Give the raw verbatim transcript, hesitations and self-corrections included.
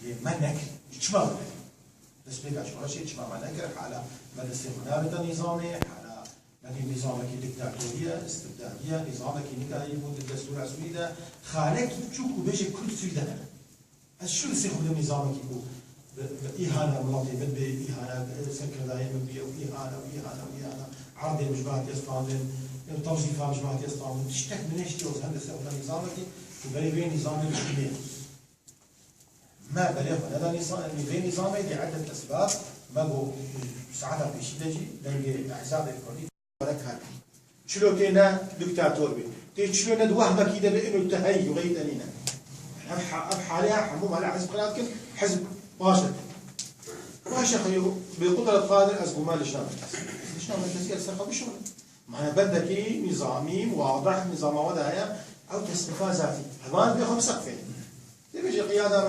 Lê me nekir. Çima were? Destpêka şoreşê çima me nekir? Hala me destê xwe nabête nîzamê, hala me dî nîzamekî diktatorî ye, istibdadî ye, nîzamekî nikarî bû di destûra Sûrî de xalekî çûk û bêje Kurd Sûrî de hene. Ez çi destê xwe bidem nîzamekî ku bi, bi îhane miletê min bê, îhane, e, serkirdayê min bê, û îhane, û îhane, û îhane, erdê min ji me hatiye standin, e, tewzîfa min ji me hatiye standin, tiştek min neştiye, ez hem destê xwe bidem nîzamekî ku berê vê nîzamê bişînê. Me berê xwe neda nîza-, vê nîzamê lê edet esbab, me got, saeta pêşî de jî dengê ehzabê kurdî were kar bikî. Çilo tê ne diktator bî. Tê çilo ne di wehmekî de bê ino te heyî, û xeyî te nîne. Ev ha-, ev halê ha hemû mala hizb xira dikin, hizb baş e. Baş e xeyo, bê qudret qadir ez guma lişna merkezî. Lişna merkezî ez ser xwe bişuxlim. Mane bendekî nîzamî, wadih nîzama we de heye, ew tesnîfa zatî. Heman bê xwe biseqfê. Dê bêje qiyada